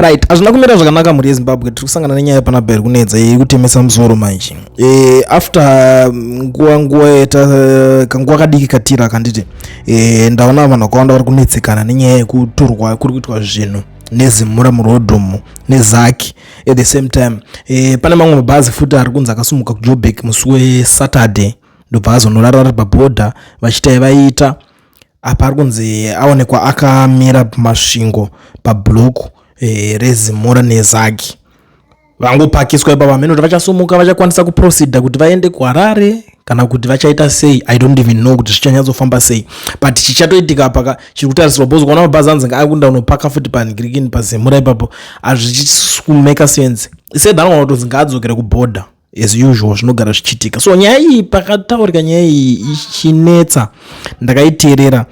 Right, hazvina kumira zvakanaka mhuri yeZimbabwe. Tiri kusangana nenyaya panapa iri kunetsa, iri kutemesa musoro manje. After nguva yaita kanguva kadiki katira kanditi, ndaona vanhu vakawanda vari kunetsekana nenyaya yekutorwa kuri kuitwa zvinhu neZimura muroad umu neZACC. At the same time, pane mamwe mabhazi futi ari kunzi akasumuka kuJoburg musi weSaturday, ndobva azonorara ari pabhodha vachiita vaiita apa. Ari kunzi aonekwa akamira paMasvingo pablock reZimura neZACC, vangopakiswa ipapo. Hameno kuti vachasumuka, vachakwanisa kuproceeda kuti vaende kuHarare kana kuti vachaita sei. I don't even know kuti zvichanyatsofamba sei, but chichatoitika paka chiri kutarisirwa, because kuona mabhazi anzi ngaakunda unopaka futi panhingirikini paZimura ipapo, hazvichisi kumake sense. Sedhanogona kutonzi ngaadzokere kubhodha as usual, zvinogara zvichiitika. So nyaya iyi, pakataurika nyaya iyi ichinetsa, ndakaiteerera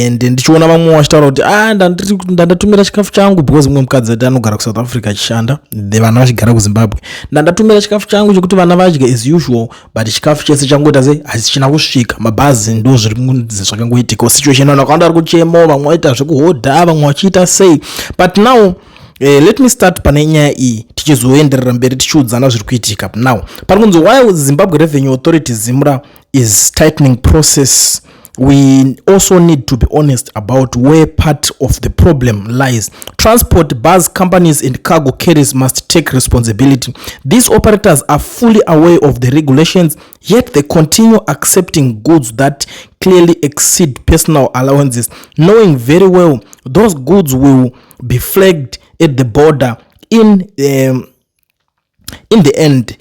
and ndichiona vamwe vachitaura kuti a ndandatumira chikafu changu, because mumwe mukadzi ati anogara kuSouth Africa achishanda, vana vachigara kuZimbabwe. Ndandatumira chikafu changu chekuti vana vadye as usual, but chikafu chese changoita sei, hachichina kusvika. Mabhazi ndo zviri kunzi zvakangoitika. Situation, vanhu vakawanda vari kuchema, vamwe vaita zvekuhodha, vamwe vachiita sei. But now, let me start pane nyaya iyi, tichizoenderera mberi tichiudzana zviri kuitika. Now pari kunzi, while Zimbabwe Revenue Authority, ZIMRA, is tightening process, we also need to be honest about where part of the problem lies. Transport bus companies and cargo carriers must take responsibility. These operators are fully aware of the regulations, yet they continue accepting goods that clearly exceed personal allowances, knowing very well those goods will be flagged at the border. In the end,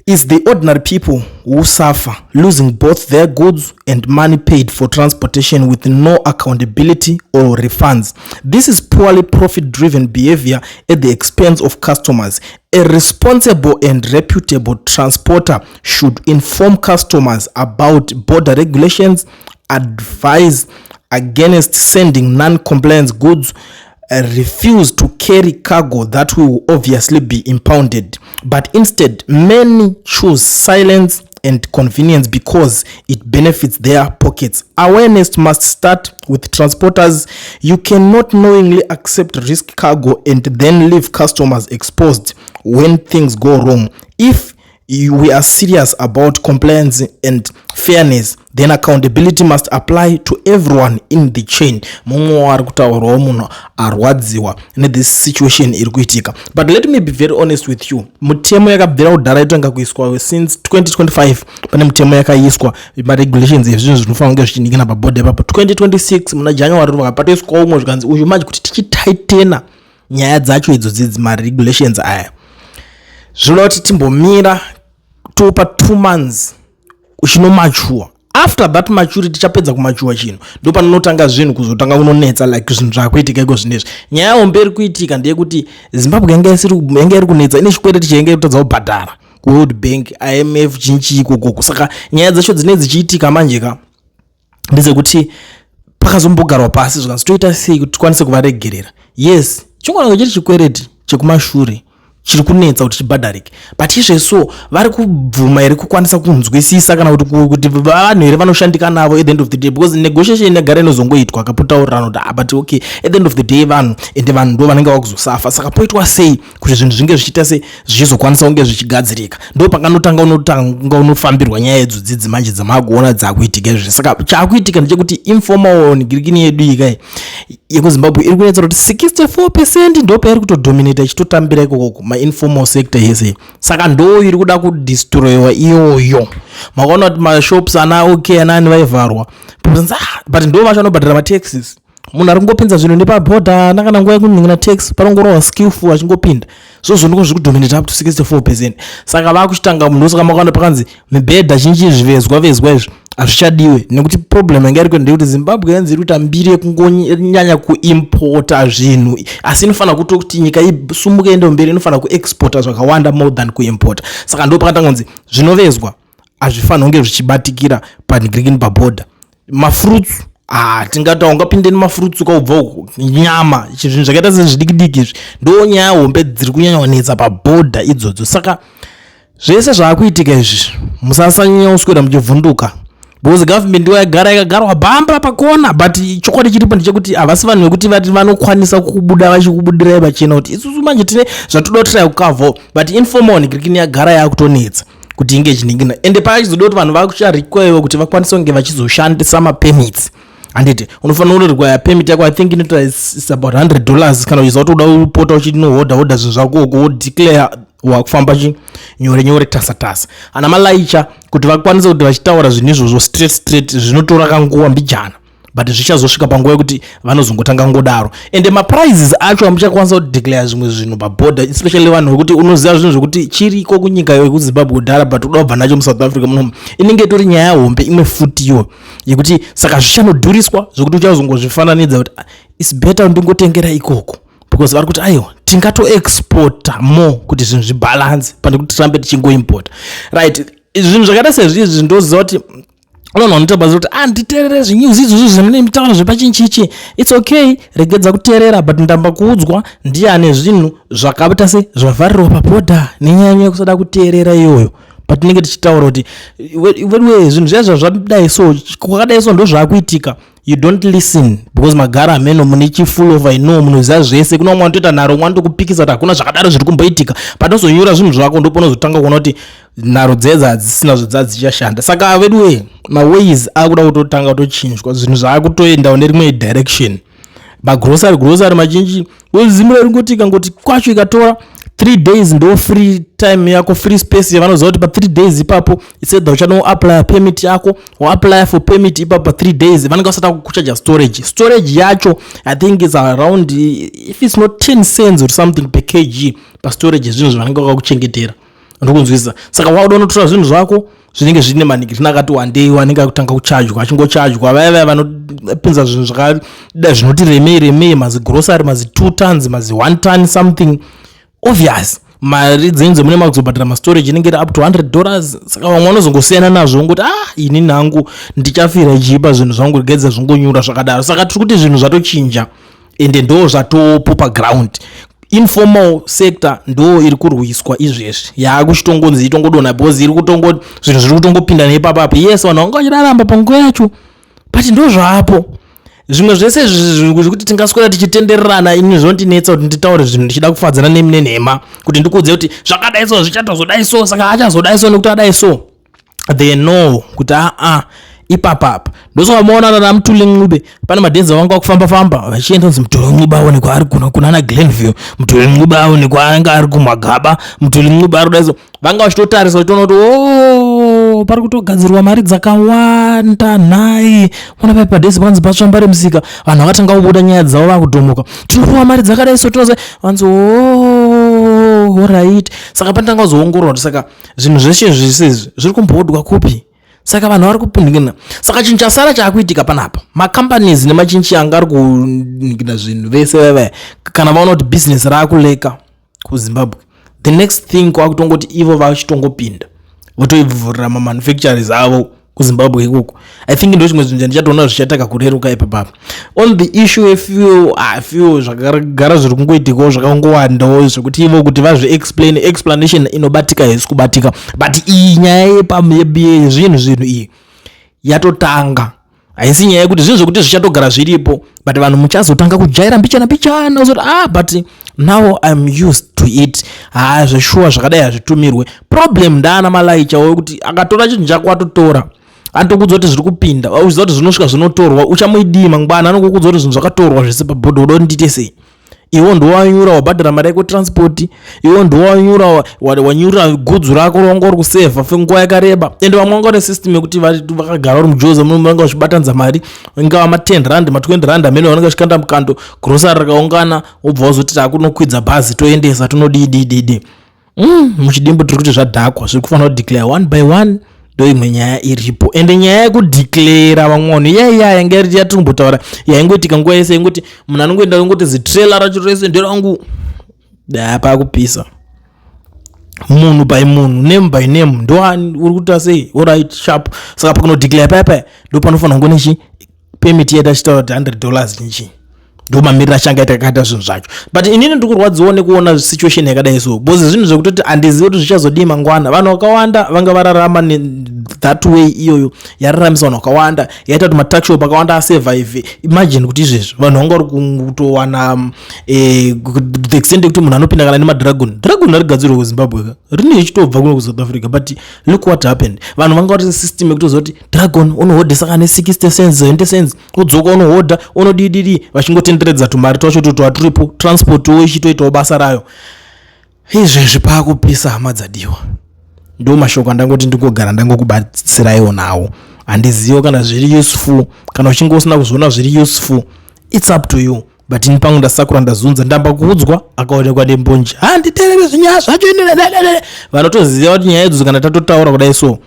it's the ordinary people who suffer, losing both their goods and money paid for transportation, with no accountability or refunds. This is purely profit driven behavior at the expense of customers. A responsible and reputable transporter should inform customers about border regulations, advise against sending non-compliance goods, refuse to carry cargo that will obviously be impounded. But instead, many choose silence and convenience because it benefits their pockets. Awareness must start with transporters. You cannot knowingly accept risk cargo and then leave customers exposed when things go wrong. If we are serious about compliance and fairness, then accountability must apply to everyone in the chain. Mumwe ari kutaurawo munhu arwadziwa nethis situation iri kuitika. But let me be very honest with you, mutemo yakabvira kudhara itanga kuiswa since 2025. Pane mutemo yakaiswa, maregulations ezvinhu zvinofanira kunge zvichinikina pabhodha ipapo. 2026 muna January vakapatoiswa umwe, zvikanzi uyu manje kuti tichitighten nyaya dzacho idzo dzidzi, maregulations aya, zvinoda kuti timbomira topa 2 months uchinomature. After that maturity, chapedza kumature chinhu, ndo panonotanga zvinhu kuzotanga kunonetsa, like zvinhu zvakuitika iko zvinezvi. Nyaya hombe iri kuitika ndeyekuti Zimbabwe yanga iri kunetsa, ine chikwereti chainge iri kutadza kubhadhara kuWorld Bank, IMF, chinchi ikokoko. Saka nyaya dzacho dzinenge dzichiitika manje ka ndezekuti pakazombogarwa pasi, zvikanzi toita sei kuti tikwanise kuvaregerera. Yes, chingwananga chiri chikwereti chekumashure chiri kunetsa kuti chibhadharike, but izveso vari kubvuma here kukwanisa kunzwisisa kana kuti vanhu here vanoshandika navo at the end of the day? Because negotiation yagara inozongoitwa, akapotaurirana kuti, ah, but okay, at the end of the day vanhu, ende vanhu ndo vanenge vakuzosafa. Saka poitwa sei kuti zvinhu zvinge zvichiita se zvichizokwanisa kunge zvichigadzirika? Ndo panganotanga unotanga unofambirwa nyaya idzodzidzi manje dzamakuona dzakuitika izvi. Saka chaakuitika ndechekuti informal ngirikini yedu iyi yekuZimbabwe iri kunetsa kuti 64% ndo pairi kutodominata, ichitotambira ikokoko mainformal sector yese. Saka ndo iri kuda kudestroyiwa iyoyo. Makaona kuti mashops ana OK anani vaivharwa, ah, but ndo vacho vanobhadhara mataxes. Munhu ari kungopinza zvinhu nepabhodha ana kana nguva yekunhingira tax, panongorova skillful achingopinda. So ndiko zviri kudominate up to 64%. Saka vakuchitanga munhu, saka makaona pakanzi mibhedha zhinji zvivezwa vezwa izvi hazvichadiwe, nekuti problem yanga iriko ndeyekuti Zimbabwe yanzi iri kuita mbiri yekungonyanya kuimpota zvinhu, asi inofanira kutoti nyika isumuke ende mberi, inofanira kuexporta zvakawanda more than kuimpota. Saka ndo pakatanga kunzi zvinovezwa hazvifanira kunge zvichibatikira panhingirikini pabhodha. Mafruits, ah, tingati ungapinde nemafruits ukaubva uku, nyama, zvinhu zvakaita sezvidiki diki izvi, ndo nyaya hombe dziri kunyanya kunetsa pabhodha idzodzo. Saka zvese zvaakuitika izvi, musasanyanya kuswera muchivhunduka. Because government ndiyo yagara yakagarwa bhamba pakona, but chokwadi chiripo ndechekuti havasi vanhu vekuti vati vanokwanisa kubuda vachikubudirai pachena kuti isusu manje tine zvatoda kutry kucover. But informal nigirikini yagara yakutonetsa kuti inge ichiningina, ende paachizoda kuti vanhu vakucharequirewa kuti vakwanise kunge vachizoshandisa mapermits, handiti? Unofanira kurequire permit yako. I think inoita is about $100 kana uchiziva kuti uda kupota uchinohodha hodha zvinhu zvako uko, wodeclare wakufamba chi nyore nyore, tasa tasa. Ana malaicha kuti vakwanise kuti vachitaura zvinhu izvozvo straight straight, zvinotora kanguva mbijana, but zvichazosvika panguva yekuti vanozongotanga ngodaro. Ende maprices acho amuchakwanisa kudeclare zvimwe zvinhu pabhodha, especially vanhu vekuti unoziva zvinhu zvekuti chiriko kunyika yekuZimbabwe kudhara, but uda kubva nacho muSouth Africa munomu, inenge itori nyaya hombe imwe futiyo yekuti saka zvichanodhuriswa zvekuti uchazongozvifananidza kuti, "Ah, it's better ndingotengera ikoko," because vari kuti aiwa, tingatoexporta more kuti zvinhu zvibalance pane kuti tirambe tichingoimpota, right? Zvinhu zvakaita sezvizvi, ndoziva kuti unoona unoita basa kuti, ah, nditeerere zvinews izvozvo zvimune mitauro zvepachinchichi. It's okay, regedza kuteerera, but ndamba kuudzwa ndiane zvinhu zvakaita se zvavharirwa pabhodha nenyaya yekusada kuteerera iyoyo. Patinenge tichitaura kuti wewe zvinhu zviya zvadai so, kwakadai so, ndo zvaakuitika, you don't listen because magara ameno mune chifull of, I know, munoziva zvese. Kuna umwe anotoita nharo, umwe anotokupikisa kuti hakuna zvakadaro zviri kumboitika. Patinozonyora zvinhu zvako, ndopaunozotanga kuona kuti nharo dzedza hadzisina zvodza dzichashanda. Saka veduwe, maways akuda kutotanga kutochinjwa, zvinhu zvaakutoendawo nerimwe direction. Magrocery, grocery mazhinji zimura ringoti ikangoti kwacho ikatora 3 days, ndo free time yako, free space yavanoziva kuti pa3 days ipapo isedha uchanoapply permit yako. Waapply for permit ipapo pa3 days, vanenge vasati kuchaja storage. Storage yacho, I think is around, if it's not 10 cents or something per kg pastorage yezvinhu zvavanenge vakakuchengetera, ndokunzwisisa. Saka wauda unotora zvinhu zvako zvinenge zvine manigirina akati wandei, anenge akutanga kuchajwa, achingochajwa vaya vaya vanopinza zvinhu zvakada zvinoti remei remei, mazigrocery mazi 2 tons, mazi 1 ton something. Obvious, mari dzenyu dzemune makuzobhadhara mastorage inenge iri up to $100. Saka vamwe vanozongosiyana nazvo, ngoti, ah, ini nhangu ndichafira ichiipa zvinhu zvangu, regedza zvingonyura zvakadaro. Saka tiri kuti zvinhu zvatochinja, ende ndo zvatopo paground. Informal sector ndo iri kurwiswa izvezvi, yaakuchitongonzi itongodonha because iri kutongo zvinhu zviri kutongopinda neipapapo. Yes, vanhu vanga vachiraramba panguva yacho, but ndo zvaapo. Zvimwe zvese zvekuti tingaswera tichitendererana, ini zvinondinetsa kuti nditaure zvinhu ndichida kufadzana nemi nenhema, kuti ndikuudze kuti zvakadai so, zvichatozodai so, saka achazodai so nekuti adai so. They know kuti aa, ipapapa ndosaka maonana naMthuli Ncube. Pane madhenzi vanga vakufamba famba vachienda kunzi Mthuli Ncube aonekwa ari kunana Glenview, Mthuli Ncube aonekwa anga ari kuMagaba, Mthuli Ncube ari kudai so. Vanga vachitotarisa vachitoona kuti o, pari kutogadzirwa mari dzakawanda nhai. Ona pai padhezi panzi patsvamba remusika, vanhu vakatanga kubuda nyaya dzavo, vakudhomoka, tinopiwa mari dzakadai so, tinoza vanzi, o, alright. Saka panotanga kuzoongororwa kuti saka zvinhu zveshe zvese izvi zviri kumbodwa kupi? Saka vanhu vari kupindikina. Saka chinhu chasara chaakuitika panapa, macompanies nemachinchi anga ari kunikina zvinhu vese vevaya, kana vaona kuti business raakuleka kuZimbabwe, the next thing kwakutongoti ivo vachitongopinda votoivhurira mamanufacturers avo kuZimbabwe ikoko. I think ndo chimwe zvinhu chandichatoona zvichataka kureruka ipapapa. On the issue yefuel, ah, fuel zvakagara zviri kungoitikawo zvakangowandawo zvekuti ivo kuti vazviexplain, explanation inobatika haisi kubatika. But iyi nyaya yezvinhu zvinhu iyi yatotanga, haisi nyaya yekuti zvinhu zvekuti zvichatogara zviripo, but vanhu muchazotanga kujaira mbichana mbichana, uzoti, ah, but now I'm used to it. Ha, zveshuwa zvakadai hazvitumirwe. Problem ndaana malaicha wekuti akatora chinhu chako, atotora, anotokudza kuti zviri kupinda, uchiziva kuti zvinosvika zvinotorwa. Uchamuidii mangwana? Anongokudza kuti zvinhu zvakatorwa zvese pabhodho. Uda kuti ndiite sei? Iwo ndowanyura wabhadhara mari yako transport, iwo ndowanyura wanyura gudzu rako rawanga uri kusevha fenguva yakareba. Ende vamwe vanga vane system yekuti vakagara uri mujoza muno, vanga vachibatanidza mari, ingava ma10 rand, ma20 rand amene vanenge vachikanda mukando, grocery rakaungana, wobva wazoti takunokwidza bhazi, toendesa, tonodii dii dii dii. Muchidimbu tiri kuti zvadhakwa, zviri kufanira kudeclare one by one. Ndo imwe nyaya iripo. Ende nyaya yekudeclara vamwe vanhu iyaiya yanga iri yatiri kumbotaura, yaingoitika nguva yese, ingoti munhu anongoenda ingoti zitrailer racho rese nderangu. Da pakupisa munhu by munhu, name by name, ndoani uri kuita sei? Alright, sharp. Saka pakunodeclare paya paya ndo panofanira kunge nechi permit yedu achitaura kuti $100 nechi. Ndo mamiriro achangaita akaita zvinhu zvacho. But inini ndiri kurwadziwa nekuona situation yakadai so, because zvinhu zvekutoti handizivi kuti zvichazodii mangwana. Vanhu vakawanda vanga vararama that way iyoyo, yararamisa vanhu vakawanda, yaita kuti matuckshop akawanda asurvive. Imagine kuti izvezvi vanhu vanga vari kutowana the extent yekuti munhu anopinda kana nemadragon. Dragon harigadzirwe kuZimbabwe ka, rine ichitobva kuno kuSouth Africa. But look what happened. Vanhu vanga vari system yekutoziva kuti dragon unohodhesa kana 60 cents, 70 cents, udzoka unohodha, unodididi, vachingotenderedza tumari twacho toto haturipo. Transportwo ichitoitawo basa rayo. Izvezvi paakupisa, hama dzadiwa. Ndo mashoko andangoti ndingogara ndangokubatsiraiwo nawo. Handizivo kana zviri useful. Kana uchinge usina kuzviona zviri useful, it's up to you, but ini pangu ndasakura, ndazunza, ndamba kuudzwa akaonekwa nembonje. Handiterere zvinyaya zvacho. Vanotoziva kuti nyaya idzodzo kana tatotaura kudai so.